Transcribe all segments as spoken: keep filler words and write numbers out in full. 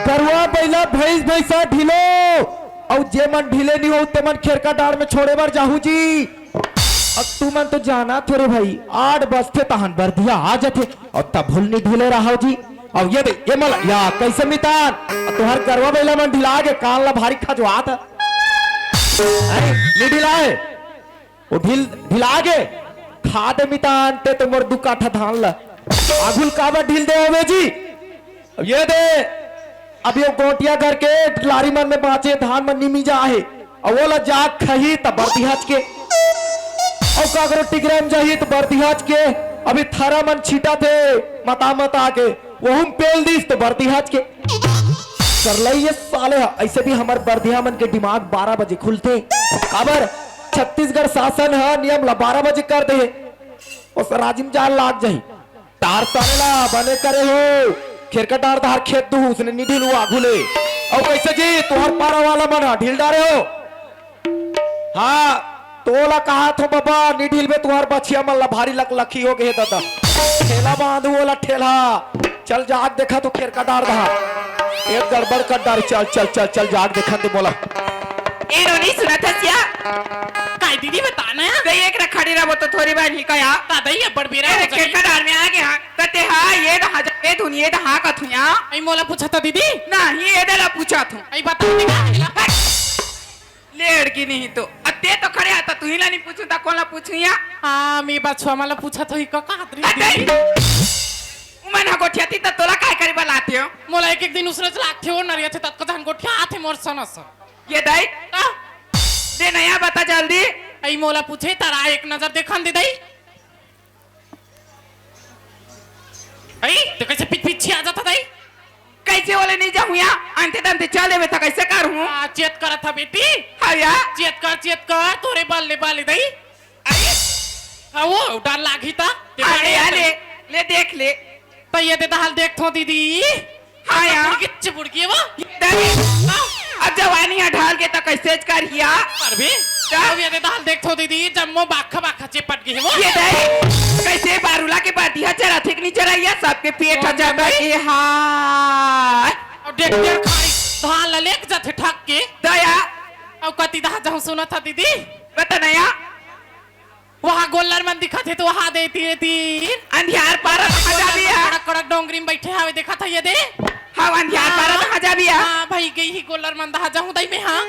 गरुवा, बइला, भैंस, भैंसा ढिलो, अउ जे मन ढिले नी हो, ते मन खेरका डांड़ में छोड़े बर जाहू जी। अब तुमन तो जानत हो रे भाई, आठ बजथे तहन बरदिहा आ जथे, अउ तभो ले नी ढिले रहव जी। अउ ये दे, ये मोला, या कइसे मितान, तुंहर गरुवा बइला मन ढिला गे, कान ला भारी खजवात हे। अरे, नी ढिलाय, ओ ढिल, ढिला गे, खा दे मितान, ते तो मोर दू काठा धान ला। आघू ल काबर ढील दे हवे जी? अब ये दे, अब ये गोंटिया घर के लारी मन में बांचे धान मन निमी जा हे, अउ ओला जाग खही त बरदिहाच के, अउ काकरो टिकरा में जाही त बरदिहाच के, अभी थरा मन छिटा थे मता मता के, वहू में पेल दिस त बरदिहाच के। सरलई ये साले ह, अइसे भी हमर बरदिहा मन के दिमाग बारह बजे खुलथे, काबर छत्तीसगढ़ शासन ह नियम ला बारह बजे कर दे हे, ओ सराजिम जाल लाग जाही। डार साले ला बने करे हो, खेरका डार धार खेत दुहू, उसने नी ढिलू आघू ले। अउ कइसे जी, तुंहर पारा वाला मन ह ढील डारे हो? हाँ, तोला कहाथों बबा, नी ढीलबे, तुंहर बछिया मन ला भारी लकलखी हो गे हे ददा। ठेला बांधू ओला ठेला। चल जाग देखा तो खेरका डार धार। एक गड़बड़ कर डारी, चल, चल, चल, चल, जाग देखा दे मोला। ए नोनी, सुनत हस या? काय दीदी, बता ना। गई एक रखड़ी रहो तो थोरी बार ही का या। दादा, ये बड़ बेरा अरे, हो गई। खेरका डार में आ गे हा। कते हा, ये दहा जा, ये धुन, ये दहा कथुया। अई मोला पूछा था दीदी। नहीं, ये दे ला पूछा थू। अई बता दे का? लेड़ की नहीं तो। अते तो खड़े आता, तू ही ला नहीं पूछू, ता कोन ला पूछू या? हाँ, मैं बछवा मला पूछा तो ही का कहा तरी अते दीदी? उमन हा गोठियाती त तोला काय करे बलाते हो? मोला एक एक दिन उसने लागथे, ओ नरिया थे ततका जहन गोठियाथे मोर सनस। ये दाई? का? दे नया बता जल्दी। अई मोला पूछे तारा एक नजर देखन दे दाई। अई, तो कइसे पिछ पिछे आ जाता दाई? कइसे ओले नहीं जाहूं या? अंते तंते चल देवे त कइसे करहूं? आ, चेत करत हा बेटी। हाँ या? चेत कर, चेत कर, तोरे बल ले बल दाई। अई? हाँ, वो डर लागी ता। अरे, अरे, ले देख ले। त ये दे दहाल देख थो दीदी। हाँ या। बुड़की, चिबुड़की वो। ये दे। हाँ। अब जवानी ह ढाल के त कइसेच करही या। अरे भी। का? अब ये दे दहाल देख थो दीदी, जम्मो बाखा बाखा चिपट गे वो। ये दे। कइसे बारूला के बरदिहा चराथे कि नी चरइया, सबके पेट ह कौन जाता बे? के हाय। अउ डेढ़ डेढ़ खाड़ी धान ला लेके जाथे ठक के। दया। अउ कति दहा जाहूं सुनत हा दीदी? बता नया। वहाँ गोल्लर मन दिखत हे तो वहाँ दे तीर तीर। अंधियार पारा कहाँ जाबे या? कड़क कड़क डोंगरी में बइठे हवे, देखत हस ये दे। हाँ, अंधियार पारा कहाँ जाबे या? हाँ भाई, गई ही गोल्लर मन दहा जाहूं दाई मैं, हाँ।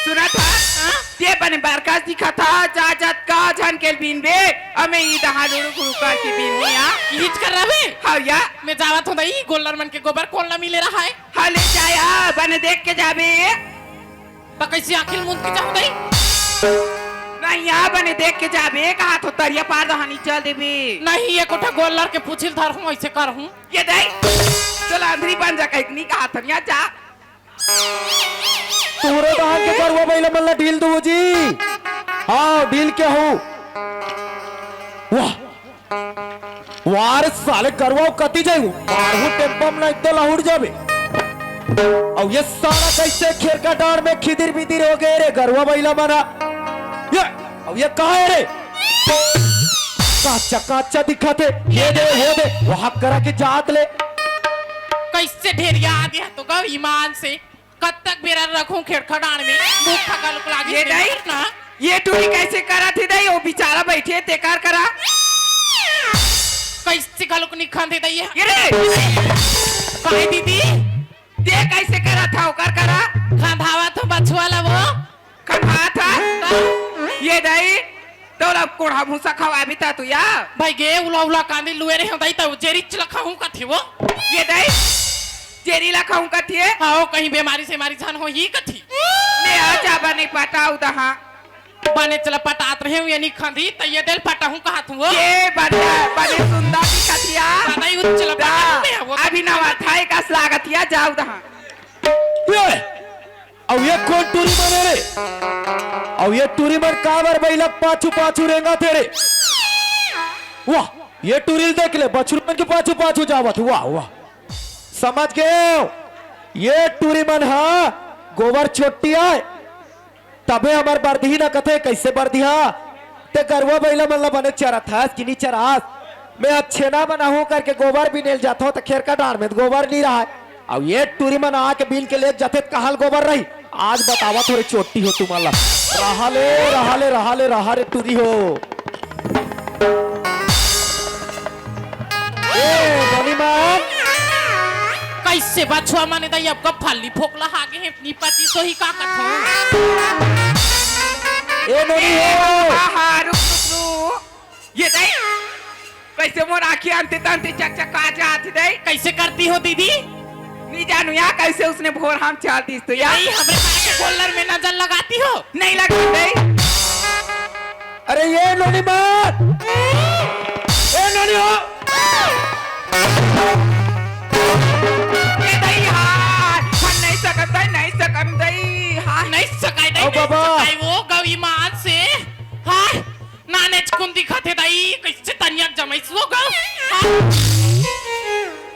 सुनत हस? हाँ? ते बने बरकस दिखत हा, जा जतका झन के बीनबे, अमे ई दहा लुड़ू गुड़ू करके बीनबे, हाँ? इहिच कर रहे? हाँ या। मैं जावत हूँ दाई, गोल्लर मन के गोबर कोन ला मिले रहा है? हाँ, ले जाया, बने देख के जाबे। त कइसे आँखी ल मूंद के जाहूं दाई? नहीं, या बने देख के जाबे, कहाथों तरिया पार दहानी चल देबे। नहीं, ये कोठा गोल्लर के पूछी ल धरहूं, अइसे करहूं। ये दाई, चल अंधरी बन जा, कहीं नहीं कहाथन, या जा। तुंहरो दहान के गरुवा बइला मन ला ढील दूं जी। हाँ, ढील के हूँ। वाह, वाह रे साले गरुवा, कति जाहू? मारहूं टेम्पो में, नहीं तो लहुट जाबे। अउ ये साला कइसे खेरका डांड़ में खिदिर बिदिर हो गे रे गरुवा बइला मन ह। ये, अउ ये कहाँ हे रे? काचा काचा दिखत हे। ये दे, वो दे, वहाँ करा के जात ले। कइसे ढेरिया आ गे हा तो गा ईमान से। कब तक बेरा रखूं खेरका डांड़ में? भूख घलोक लागिस ये दाई, ना। ये टूरी कइसे करत हे दाई? वो बेचारा बइठे हे, तेकर करा। कइसे घलोक निखंदे दाई? ये रे! काय दीदी? ते कइसे करत हस ओकर करा? खंधावत हूं बछवा ला वो। खंधावत हस? हाँ। ये दाई, तोला कोढ़ा भूसा खवाबे त तू या। भाई गे, उला उला कांदी लुए रहे हंव दाई, त जेरिच ल खाहूं कथे वो। ये दाई, जे नीला खाऊं कथिए। हाँ, कहीं बेमारी सेमारी झन होही कथी। ले आ जा बने पटाऊ दहा। बने चला पटात रहे हूँ, ये नहीं खंदी, त ये देल पटाहूँ कहत हूँ। ये बने, बने सुंदर दिखतिया। दादा, ये उच्च ला दा, पटाहूँ मैं, वो तो अभी नवा थाई कस लागतिया, जाऊ दहा। ये, अब ये कोन टूरी मन हे रे? अब ये टूरी मन काबर बइला पाछू पाछू रेंगत हे रे? वाह, ये टूरी ल देख ले, बछरू मन के पाछू पाछू जावत, वाह, वाह। समझ गेव? ये टूरी मन हा गोबर चोट्टी आय, तभे हमर बरदी न कथे, कइसे बरदी हा? ते गरवा बइला मन ला बने चरत हस कि नी चरास? मैं अच्छे ना बनाहूं करके गोबर बिने ल जाथों, त खेरका डांड़ में त गोबर नी रहय। अउ ये टूरी मन आके बिन के लेग जाथे, त कहाँ ल गोबर रही? आज बतावत हों रे चोट्टी हो तुमन ला। रहा ले, रहा ले, रहा ले, रहा रे टूरी हो। ए, नोनी मन। कइसे बछवा मन दाई, अब का फल्ली फोकला हागे हे, नी पति सोही का कथों। ए, नोनी हो। हाँ, हाँ, रुक, रुक, रुक। ये दाई, कइसे मोर आँखी अंते तंते चकचका जात हे दाई? कइसे करती हो दीदी? नी जानू या, कइसे उसने भोर हम चाल दिस तो या। नहीं, हमरे माँ के गोल्लर में नजर लगाती हो। नहीं लगा दाई। अरे ये नोनी मत। ए नोनी हो। ए दाई, हाँ, हाँ, नहीं सकम दाई, नहीं सकम दाई, हाँ। नहीं सकाय दाई, ओ नहीं बाबा। सकाय वो गौ ईमान से। हाँ, नानेच कुन दिखत हे दाई, कइसे तनिया जमइस वो गौ। हाँ।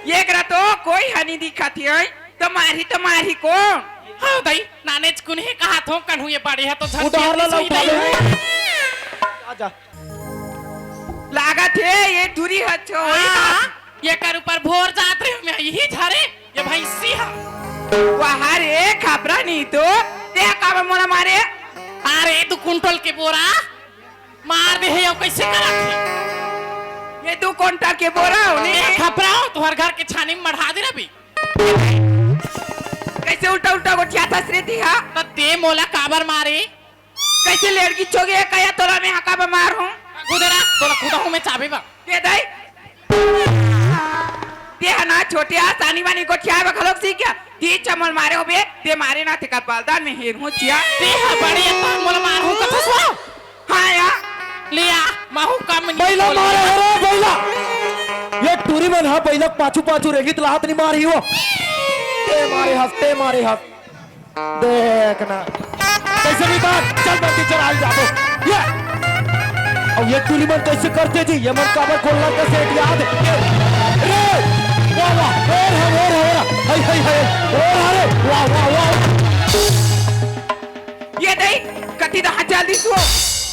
ये करा तो कोई हनी दिखत हे, त मारही, त मारही कोन? हाँ दाई, नानेच कुन हे कहाथों, कन्हू ये बड़े हे तो झन उधार ला, ला, उधार ले। आजा। लागत हे ये टूरी हच्छो। हाँ, ये कर ऊपर भोर जात रहे मैं, यही झरे, ये भैंसी हा। वाह रे, खपरा नी तो, ते काबर मोला मारे? अरे, दू कुंटल के बोरा मार दे हे, अउ कइसे करत हे? ये दू कुंटल के बोरा हो ने? ए, खपरा हो, तुहर घर के छानी में मढ़ा दे रबी। कइसे उल्टा उल्टा गोठियाथस रे तिहा? त ते मोला काबर मारे? कइसे लेड़की छोगे कया तोला में हका बमार हूँ? गुदरा, तोला खुदा हूँ मैं चाबी बा। दे दई। ते ह ना छोटे आ, सानी मानी गोठिया बा घलोक सीख गया। ते चमल मारे होबे, ते मारे ना ते कपालदान में हेर हूँ चिया। ते ह बड़े अत्ता मोला मार हूँ कथस हो? हाँ या। ले आ, महू कम नहीं बइला बोले। मारे हे रे बइला। ये टूरी मन हा बइला पाछू पाछू रेंगित लात नहीं मारही हो। ते मारे हस, ते मारे हस। देख ना। कइसे निकाल? चल बंदी चढ़ाई जाबो। ये। अब ये टूरी मन कइसे करथे जी? ये मन काबर गोल्लर का सेट याद हे? ये। रे। वाह, वाह। ओर हा, ओर हा, ओर हा। हई, हई, हई। ओर हा रे। वाह, वाह, वाह। ये दई, कति दहा जल्दी सो।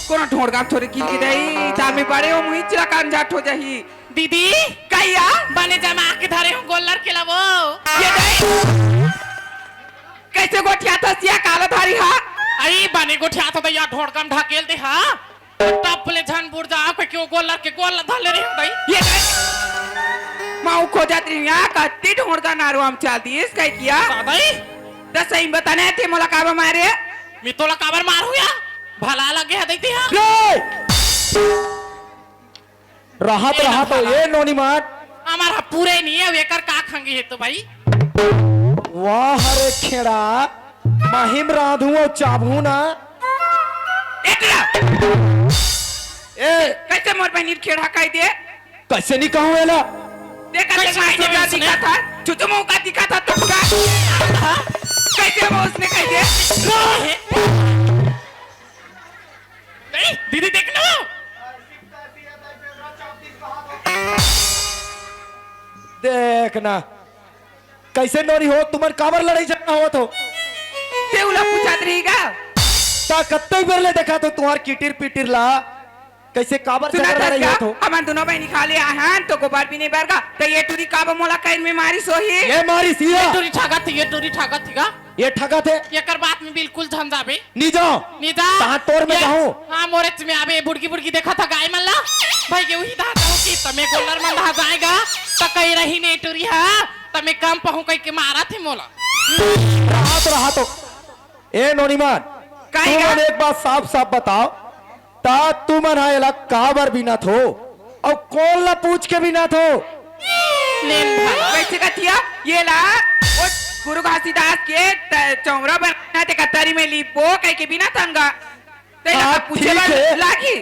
कोनो ढोड़गा थोरे गिर गे दई, तार में बड़े हो मुही चिरा कान जाट हो जाही। दीदी, कहिया? बने जमा के धरे हूँ गोल्लर के लवो। ये दई। कइसे गोठियाथस या काला धारी हा? अई बने गोठियाथस या ढोड़गा म ढकेल दे हा। टप ले झन बुड़ जा, कोई क्यों गोल्लर के गोल्लर धर ले रही हो दई। ये दई। माऊ खोजत रही हा, कति ढोड़गा नारू हम चाल दिस, कह किया? दादाई? त सही बताने ते मोला काबर मारे? मी तोला काबर मारू या? भला लगे हा दई ते हा। रे! रहत, ए रहत, ना ए नोनी मन। हमार ह पूरे नहीं हे, एकर का खंगी हे तो भाई? वाह रे खेड़ा, महिम रांधू अउ चाबहू ना। एकरा। ए। कइसे मोर बहिनी खेड़ा कहि दे? कइसे नहीं कहूँ एला? देख, देख, कइसे माई नहीं छोटा कहूँ दिखा था, चुचु मुंह का दिखा था, तो पूरा। कइसे वो उसने कहि दे? नहीं, दीदी देख लो। देख ना, कइसे नोनी हो, तुमन काबर लड़ाई झगड़ा होवत हो? ते उला पूछत रही का? ता कत्ते बेर ले देखा तो तुहार किटिर पिटिर ला, कइसे काबर सुना झगड़ा था लड़ाई का? होवत हो? हमन दुनों बहिनी खाली आहन तो गोबर भी नहीं बरगा, तो ये टूरी काबर मोला कहीं में मारिस होही? ये मारिस, ये। ये टूरी ठगत थी, ये टूरी ठगत थी का? ये ठगत हे। एकर बात में बिल्कुल झन जाबे। नी जाओ। नी जा। तहाँ तोर में ये, जाहूँ। हाँ, मोरेच में आबे, बुड़की बुड़की देखा था गाय मन ला। भाई, ये उही दहा जाहूँ कि तमे गोल्लर मन दहा जाएगा, त कहीं रही नहीं टूरी हा, तमे कम पहूँ कहि के मारा थे मोला। रहा तो, रहा तो। ए नोनी मन, काहे तुमन का? एक बात साफ साफ बताओ, ता तुमन हा एला काबर बिनत हो? अउ कोन ला पूछ के बिनत हो? लेन भला। कइसे कथिया? ये ला, गुरु घासीदास के त-, चौरा बनाना ते कतरी में लीपो कह के बिना तंगा। ते हाँ, पूछे ठीक बर है। लागी।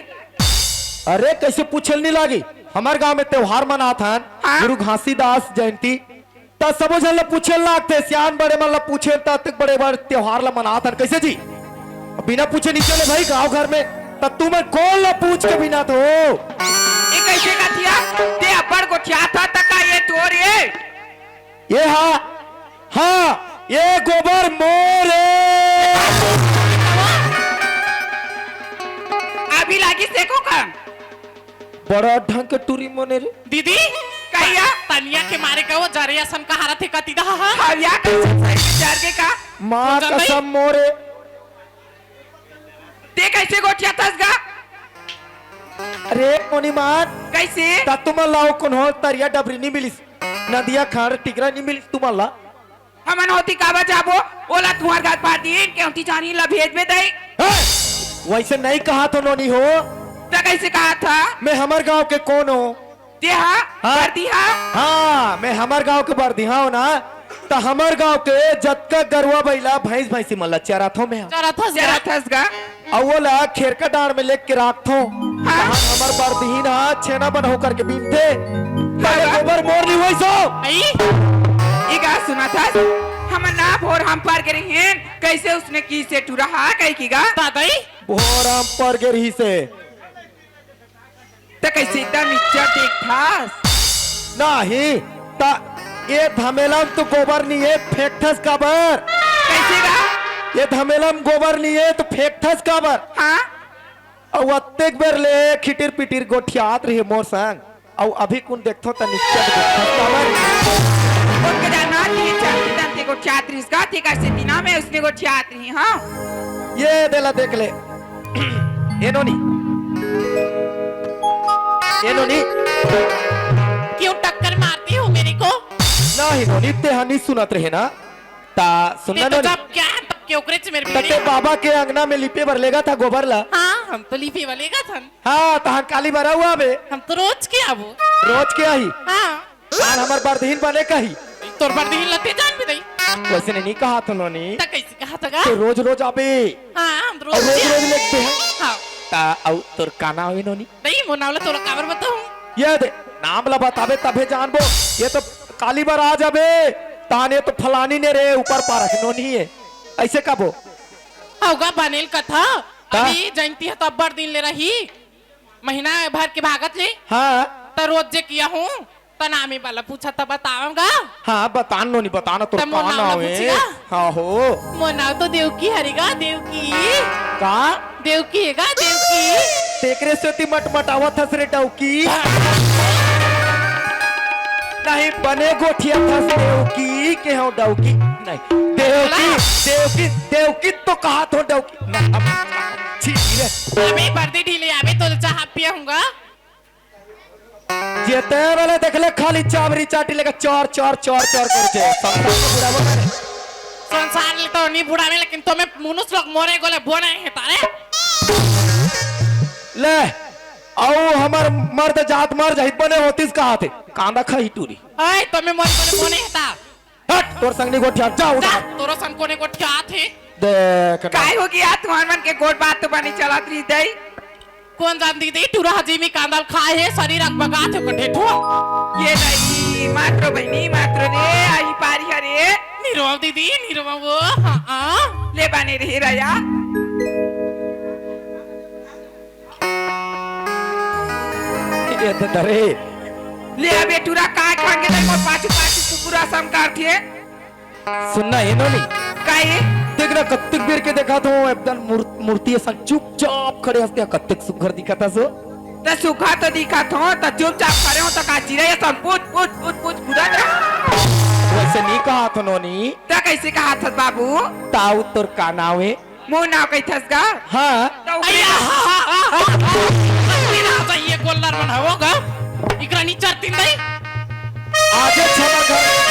अरे, कैसे पूछे ल नहीं लागी? हमार गांव में त्योहार मनात हन, हाँ। गुरु घासीदास जयंती, त सबो झन ल पूछे ल लागथे, सियान बड़े मन ल पूछे ल, त अतेक बड़े बड़े त्योहार ल मनात हन, कैसे जी? अब बिना पूछे नहीं चले भाई गांव घर में, त तुमन कोन ल पूछ के बिना तो? ये कैसे कथिया? ते अब्बड़ गोठियाथा त का ये तोर ये? ये हा, हाँ, ये गोबर मोर ए। अभी लागी से को का? बड़ा ढंग के टूरी मोने रे। दीदी, कहिया? तनिया के मारे का वो जरे असन का हारत हे कती दा हा? हाँ, या कैसे सही में जर के का? माँ कसम मोरे। ते कैसे गोठियाथस गा? अरे मोनी मान। कैसे? त तुमन ला ओ कोनो तरिया डबरी नहीं मिलिस, नदिया खार टिकरा नहीं मिलिस तुमन ला। हमन होती काबर जाबो? ओला तुहर घर पार दिन के होती जानी ला भेज बे दई। हे! वैसे नहीं कहा तो नोनी हो। त कैसे कहा था? मैं हमर गांव के कोन हो? ते हा? हाँ। बरदिहा? हाँ, मैं हमर गांव के बरदिहा हो ना। त हमर गांव के जतका गरुआ बैला भैंस भैंसी मन ला चराथो मैं। चराथस गा? चराथस गा? अउ ओला खेरका डांड़ में लेके राखथो। हाँ। तहां हमर बरदिहिन ह छेना बनहु करके बीनथे। हाँ। गोबर मोर नी होइस हो। ई गा सुनाथस, हमर ना भोर हम पर गे रहिन, कैसे उसने की से टूरा हा कहि की गा? दादाई। भोर हम पर गे रहिसे। त कैसे एकदम इज्जत देखथस? नहीं, त ये धमेला म तो गोबर नहीं है, फेंकथस काबर? कैसे गा? ये धमेला म गोबर नहीं है, तो फेंकथस काबर? हाँ? अउ अतेक बेर ले खिटिर पिटिर गोठियात रहे मोर संग, अउ अभी कुन देखथो त निच्चट गोठियात काबर? उनके जाना नहीं चाहती तन ते गोठियात रहिस गा, ते कैसे दिना में उसने गोठियात रही, हाँ? ये देला देख ले। ए नोनी। ए नोनी। क्यों टक्कर मारती हो मेरे को? नहीं नोनी, ते हा नहीं सुनत रहे ना। ता सुन ते ना तो नोनी। जब क्या है, तब के ओकरे से मेरे त ते बीड़ी। बाबा के अंगना में लिपे बर लेगा था गोबर ला। हाँ, हम तो लिपे बर लेगा था। हाँ, तहां काली बरा हुआ बे। हम तो रोज के आबो। रोज के आही। हाँ। कान हमर बरदहीन बने कही। तोर बरदहीन लते जान भी दई। वैसे नहीं कहा था नोनी। त कैसे कहा था गा? तो रोज रोज आबे। हाँ, हम तो और रोज रोज के रोज आबो। लेते हैं। हाँ। ता अउ तोर का नाव है नोनी? दई, मोर नाव ला तोला काबर बताऊं? ये दे, नाम ला बताबे तभे जानबो। ये तो काली बार आ जाबे, ताने तो फलानी ने रे ऊपर पारा के नोनी है। ऐसे कबो? हौगा बनेल कथा, का? अभी जयंती है तो अब्बड़ दिन ले रही, महीना भर के भागत ले। हाँ। त रोज जे किया हूँ, त नामे वाला पूछा त बताऊंगा। हाँ, बतान नोनी, बताना तो त मोर का नाव ला नाव है? पूछेगा? हाँ हो। मोर नाव तो देवकी हरे गा, देवकी। का? देवकी हे गा, देवकी। तेकरे सेती मटमटावत हस रे डौकी। नहीं बने गोठियाथस देवकी के हो डौकी। नहीं। देवकी, बोला। देवकी, देवकी तो कहा थो डौकी। नहीं, अब छी रे। अबे बरदी ढीले, अबे तो चाह पिया हूँगा। जेते वाला देख ले, खाली चाबरी चाटी लेके चोर, चोर, चोर, चोर करथे। संसार के बुढ़ाबो करे। संसार ले तो नहीं बुढ़ावे, लेकिन तुम्हें मनुष्य लोग मोरे गोले बोने हैं तारे। ले, अउ हमर मर्द जात मर जाहित बने होतिस कहा थे। कांदा खाही टूरी। ओए, तुम्हें मोरे गोले बोने हैं ता। हट, तोर संग नी गोठियात, जा उठा। जा, तोरो संग कोने गोठियात हे? देख ना। काय हो गया तुम्हार मन के गोठ बात तो बने चलत रही दई? कोन जान दीदी, टूरा हजीमी कांदल खाए हे, शरीर अकबगात हे कठे ठो। ये दई, मात्रो बहिनी, मात्रो रे, आई पारी हरे। निरवा दीदी, निरवा वो, हाँ, हाँ। ले बने रही रया। ये तो डरे। ले अबे टूरा काय खान के तई मोर पाछू पाछू कुकुर असम करथे। सुनना हे नोनी। काय? देख ना कत्तिक बेर के देखा थो एकदम मूर-, मूर्ति असन चुपचाप खड़े हस ते कत्तिक सुघर दिखत हस। त सुघर तो दिखत हो, त चुपचाप खड़े हो त का चिरई असन पूछ, पूछ, पूछ, पूछ कूदत रह। वैसे नहीं कहा थो नोनी। त कैसे कहा थस बाबू? ताऊ तोर का नाव हे? मोर नाव कहिथस गा? हाँ। त ओकरे अय्या, हा, हा, हा, हा, हा। बिना तो ये गोल्लर मन हवो गा। इकरा नी चरतिन दई। आजे छमर घर।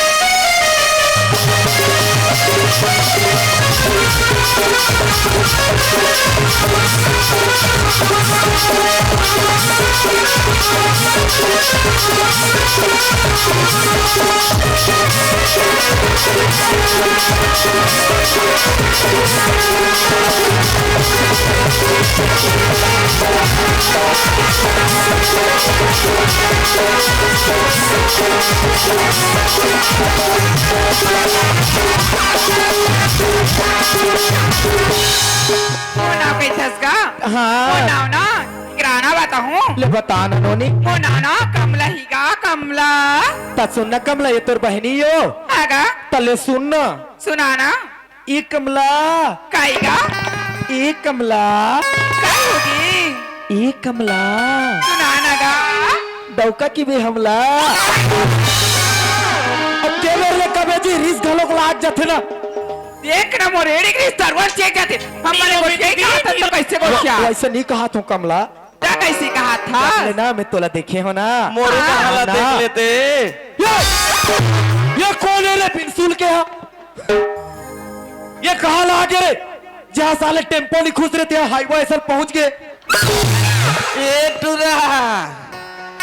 मोर नाव कइथस गा? हाँ। मोर नाव ना, किराना बताहूँ। ले बता ना नोनी। मोर नाव ना कमला ही गा, कमला। त सुन ना कमला, ये तोर बहिनी यो। हाँ गा। त ले सुन ना। सुना ना। ए कमला। काई गा? ए कमला। काई होगे? ए कमला। सुना ना गा। डौका की बे हमला। अब के बेर ले कबे जी रिस घलोक लाग जाथे ना। देख ना मोर एड़ी के रिस दरवर चेक जाथे। हम मने गोठिया ही कहाथन तो कइसे गोठिया? वइसे नइ कहाथों कमला। त कइसे कहाथस? जान ले ना, मैं तोला देखे हों ना। मोरो हाँ। कहाँ ला ना। देख लेते। ये, ये कोन हे रे बिनसुल के हा? ये कहाँ ला आगे रे? जहाँ साले टेम्पो नइ खुसरे, तिहाँ हाईवे अइसन पहुँच गे। ए टुरा,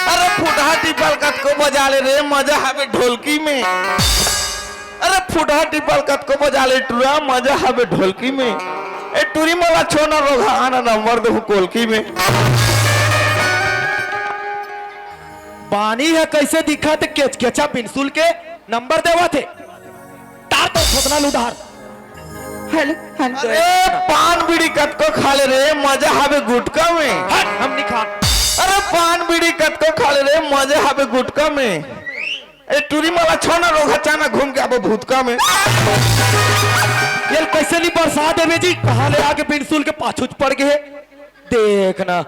अरे फुटहा टिपल कतको बजा ले रे, मजा हवे ढोलकी में। अरे फुटहा टिपल कतको बजा ले टुरा, मजा हवे ढोलकी में। ए टुरी मोला छो ना रोगहा, आना नंबर देहूँ कोलकी में। बानी ह कइसे दिखत, केचकेचा बिनसुल के नंबर देवत हे। तार तो थोथना लुधार। Hello, hello. अरे पान बीड़ी कतको खा ले रे, मजा हवे गुटका में। हट, हम नइ खान। अरे पान बीड़ी कतको खा ले रे, मजा हवे गुटका में। ए टुरी मोला छो ना रोगहा, चाना घूम के आबो भूतका में। ये कइसे नइ बरसा देबे जी, कहाँ ले आके बिनसुल के पाछू च पड़ गे हे। देख ना।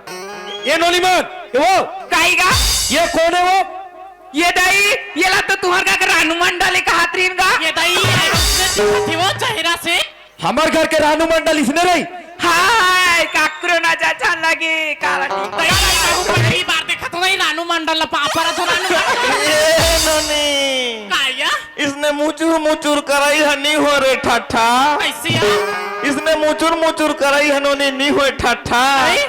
ए नोनी मन, ए वो। काई गा? ये कोन हे वो? ये दाई, ये ला तो तुँहर घर के रानू मंडल हे कहात रहिन गा। ये दाई, ये अइसने दिखत हे वो चेहरा से। हमर घर के रानू मंडल अइसने रही। हाय, काकरो नजर झन लगे, काला टीका। दाई, दाई, कहूँ पहली बार देखत हों दाई रानू मंडल ला, पाँव परत हों रानू मंडल। ए नोनी। काई या? इसने मुचुर मुचुर करई ह नी हो रे ठट्ठा। कइसे या? इसने मुचुर मुचुर करई ह नोनी नी होय ठट्ठा। नहीं?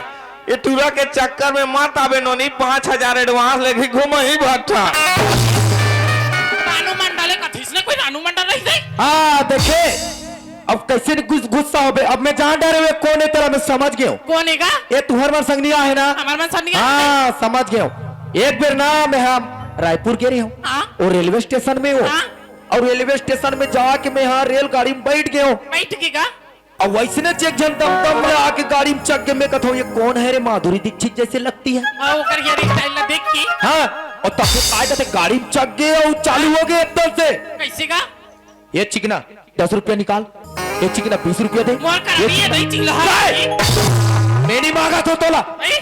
ये टुरा के चक्कर में मत आबे नोनी, पाँच हजार advance लेके घूमही भट्ठा। रानू मंडल हे कथे, इसने कोई रानू मंडल रहिथे? हाँ, देखे, अब कइसे गुस-, गुस्सा होबे। अब मैं जान डारेंव कोन हे तेला, मैं समझ गेंव। कोन हे गा? ये तुँहर मन संग नइ आए हे ना? हमर मन संग नइ आए हे। हाँ, समझ गेंव। एक बेर ना मैं ह रायपुर गे रहेंव। हाँ। अउ रेलवे स्टेशन में हों। हाँ। अउ रेलवे स्टेशन में जाके मैं ह रेलगाड़ी में बइठ गेंव। बइठ गे गा? अउ वइसने च एक झन दमदम ले आके गाड़ी में चघ गे, मैं कथों, "ये कौन है रे? माधुरी दीक्षित जैसे लगती है।" हाँ, ओकर hair style ला देख के। हाँ, अउ तब से काय कथे, गाड़ी में चघ गे अउ चालू हो गे एकदम से। कइसे गा? "ये चिकना, दस रुपया निकाल, ये चिकना, बीस रुपया दे।" मोर करा ये नहीं है, चिकना नहीं चिल्ला। काय? मैं नइ मांगत हों तोला। नहीं।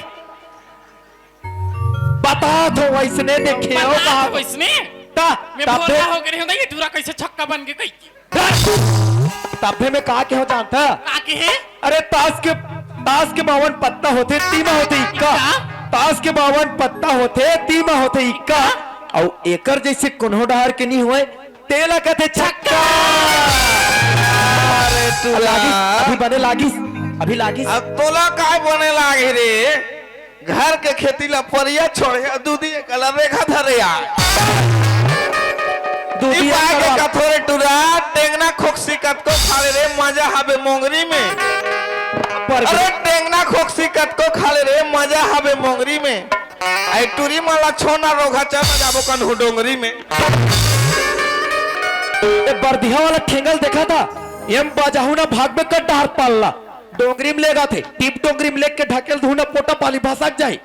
बता तो वइसने देखे हो बता का? तो वइसने? ता, मैं तबे बोला हो गे रहेंव, ये टूरा कइसे छक्का बन गे कहि के। तबे मैं का केहेंव जानथा? का केहे? अरे तास के, तास के बावन पत्ता होथे, तीमा होथे इक्का। का? तास के बावन पत्ता होथे, तीमा होथे इक्का। अउ एकर जइसे कोनो डहर के नइ होय, तेला कथे छक्का। अरे अब टूरा। लागिस, अभी बने लागिस, अभी लागिस। अब तोला काय बने लागे रे? घर के खेती ला परिया छोड़े, दूधी एकला रेखा धरे आ। दूधी ई पाए के एकला। कथोरे टूरा, टेंगना खोकसी कतको खा ले रे, मजा हाबे मोंगरी में। पर अरे टेंगना खोकसी कतको खा ले रे, मजा हाबे मोंगरी में। आई टूरी माला छोना रोघा चल जाबो कन्हू डोंगरी में। ए बरदिहा वाला ठेंगल देखा था, एम बाजाहू ना भागबे कर डहर पालला। डोंगरी में लेगा थे, टीप डोंगरी में लेके ढकेल धूना पोटा पाली भसक जाही।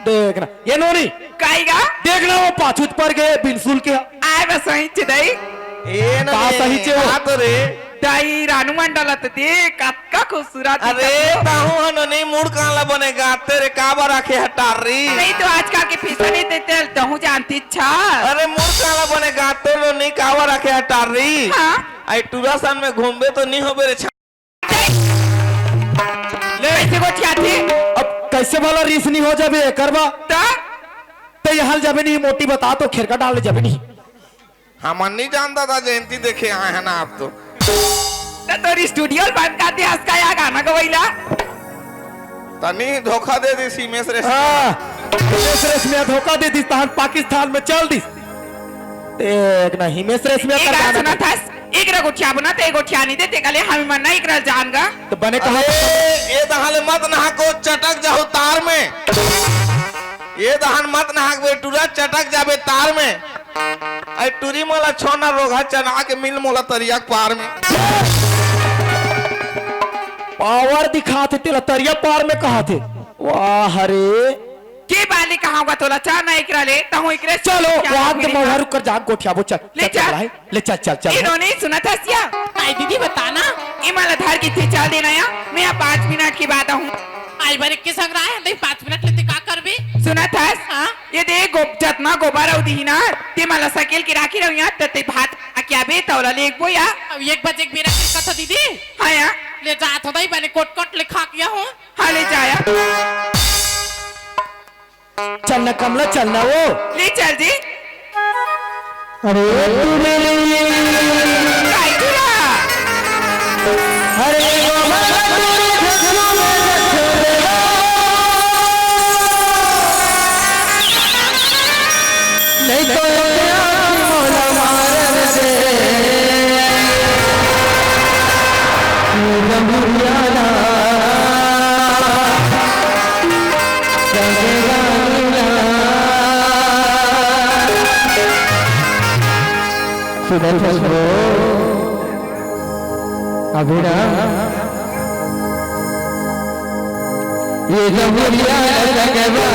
देखना, ये नोनी। काई गा? देखना वो पाछू पर गए बिनसुल के। आय बस सही चे दई। ए ना का रे, सही चे वो? का तो रे? दई रानू मंडल त देख, कतका खूबसूरत अरे, दिखत हो। ताहू हनो नहीं मुड़ काला बने गाते रे, काबर आखे हटार रही। नहीं तो आजकल के फैशन ही ते तेल तहू जानती छा। अरे मुड़ काला बने गाते लो नहीं, काबर आखे हटार रही। हाँ। आई टूरा सन में घूमबे तो नहीं होबे रे छा। ले। कैसे गोठियाथे? अब कैसे भला रीस नहीं हो जाबे एकर बा? त? ते यहाँ जाबे नहीं, मोटी बता तो खेरका डाल ले जाबे नहीं। हमन नहीं जानता था, जयंती देखे आए हैं ना आप तो। तोर स्टूडियो ल बंद कर दे हस का या गाना गवई ला? तनी धोखा दे दिस हिमेश रेशमिया। हाँ, हिमेश रेशमिया धोखा दे दिस, तहन पाकिस्तान में चल दिस। देख ना, हिमेश रेशमिया ए कर गाना सुनत हस, एकरा गोठियाबो ना, ते गोठिया नहीं दे, ते कले हम मन ना एकरा जान गा। तो बने कहा अरे, ये दहाले मत नहाको, चटक जाहू तार में। ये दहान मत नहाक बे टूरा, चटक जाबे तार में। अरे टूरी मोला छोना रोगहा चना के मिल मोला तरिया के पार में। पावर दिखाथे तेला तरिया पार में कहाथे। वाह रे। के बाली कहाऊंगा तोला, चाह ना एकरा ले, तहूं एकरे से चलो, क्या वाद मेरी मौहर बात? कर जा, गोठियाबो चल, ले चल, चल। चल, भाई, ले चल, चल, चल, ए भाई। नोनी, सुनत हस या? आई दीदी, बता ना। ए मला धर के इत्थे चल देना या, मैं अब पाँच मिनट के बाद आहूं। आई बार इक्के संग रहा है, दे पाँच मिनट लेते का करबे? सुनत हस? हाँ? ये दे गो-, जतना गोबर अउ दिही ना, ते मला सकेल के राखी रहूं या, त ते भात खा के आबे, तौला ले एक बोया। अब एक बजे के बेरा के कथा दीदी। हाँ या। ले जात हो दई, बने कोट कोट ले खा के आहूं। हाँ, ले जाया। चल ना कमला, चल ना वो। ले चल जी। अरे तू मेरी काई तुला? अरे वो मत तू मेरी झोला में रख दे। नहीं तो ये आँखी मोला मार दे। ये जमुनिया ना। सुनत हस वो अभिराम, ये जमुनिया लगवा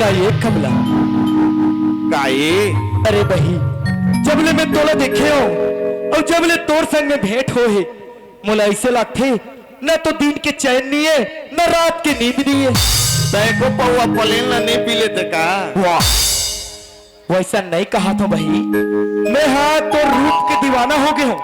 ये कमला। का ये? अरे बही, जब ले मैं तोला देखे हंव अउ जब ले तोर संग में भेंट होए हे, मोला अइसे लागथे, न तो दिन के चैन नइ हे, न रात के नींद नइ हे। तैं एको पौवा पलेन ला नइ पी लेते का? वाह, वइसन नइ कहत हंव बही, मैं हा तोर रूप के दीवाना हो गे हंव।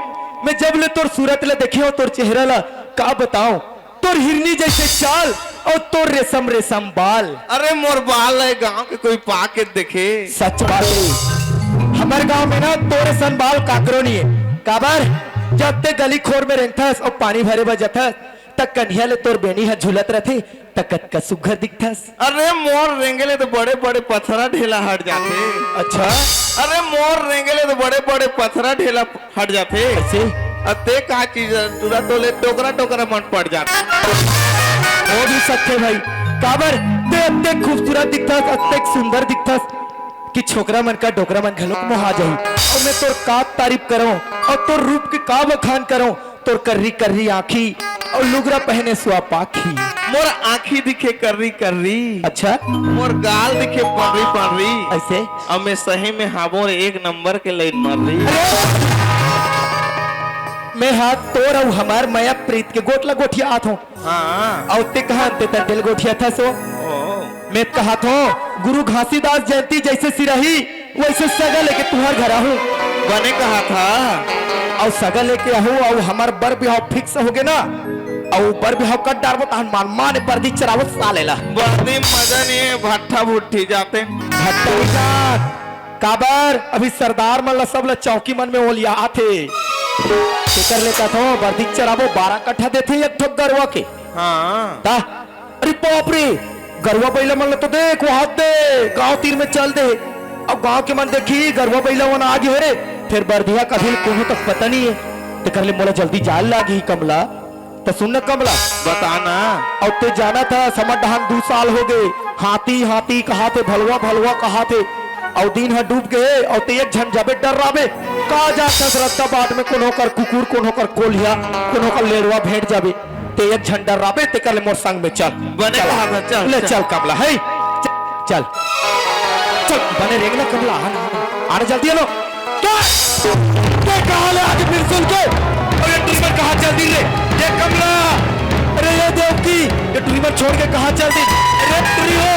मैं जब ले तोर सूरत ला देखे हंव, तोर चेहरा ला का बतावंव, तोर हिरनी जइसे चाल अउ तोर रेशम रेशम बाल। अरे मोर बाल ए गांव के कोई पा के देखे। सच बात हे, हमर गांव में ना तोर असन बाल काकरो नइ हे। काबर, जब तैं गली खोर में रेंगथस अउ पानी भरे बर जथस, त कनिहा ले तोर बेनी ह झूलत रथे, त कतका सुघर दिखथस। अरे मोर रेंगे ले तो बड़े बड़े पथरा ढेला हट जाथे। अच्छा। अरे मोर रेंगे ले तो बड़े बड़े पथरा ढेला हट जाथे। अइसे? अउ तैं का चीज, टुरा तो ले टोकरा टोकरा मन पड़ जाथे। हो भी सकथे भाई, काबर तैं अतेक खूबसूरत दिखथस, अतेक सुंदर दिखथस कि छोकरा मन का डोकरा मन घलोक मोहा जाही। अउ मैं तोर का तारीफ करंव अउ तोर रूप के का बखान करंव, तोर कर्री कर्री आंखी अउ लुगरा पहने सुआ पाखी। मोर आंखी दिखे कर्री कर्री। अच्छा। मोर गाल दिखे पंडरी पंडरी। अइसे? अउ मैं सही में हावों रे एक नंबर के लइट मर्री। अरे! मैं हा तोर अउ हमर मया प्रीत के गोठ ला गोठियात हंव। हां। अउ तैं कहां ते तंटेल गोठियाथस ओ? ओ। मैं कहत हंव, गुरु घासीदास जयंती जइसे सिराही, वइसे सगा लेके तुंहर घर आहूं। बने कहत हस। अउ सगा लेके आहूं, अउ हमर बर बिहाव fix हो गे ना, अउ बर बिहाव कर डारबो, तहन मान मान बरदी चराबो साले ला। बरदी मजा नइ हे, भट्ठा भुट्ठी जाते। भट्ठा नइ जात। काबर, अभी सरदार मन ला सब ला चौकी मन में ओलियात हे। तेकर ले कथंव, बरदी चराबो, बारह कट्ठा देथे एक ठो गरवा के। हां। त अरे बाप रे, गरवा बइला मन ल तो देख, वहां दे, गांव तीर में चल दे। अब गांव के मन देखही, गरवा बइला मन आ गे हे रे, फेर बरदिहा कभी कोनो तक पता नइ हे। तेकर ले मोला जल्दी जाए ल लागही कमला। त सुन न कमला। बता ना। अउ तैं जानथस, हमर डहन दू साल हो गे, हाथी हाथी कहाथे, भलवा भलवा कहाथे, अउ दिन ह डूब गे हे, अउ तैं एक झन जाबे डर्राबे, का जानथस रस्ता बाट में कोनो कर कुकुर, कोनो कर कोलिहा, कोनो कर लेड़वा भेंट जाबे। तैं एक झन डर्राबे, तेकर ले मोर संग में चल। बने चल। कहा था, चल, ले चल। चल कमला, हे। चल, चल। चल, बने रेंग ना कमला, आना, आना, आना जल्दी आना। क्या? तैं कहाँ ले आके बिल्कुल के? अरे टुरी मन कहाँ चल दी रे? ये कमला। अरे ये देवकी, ये टुरी मन छोड़ के कहाँ चल दी? अरे टुरी हो।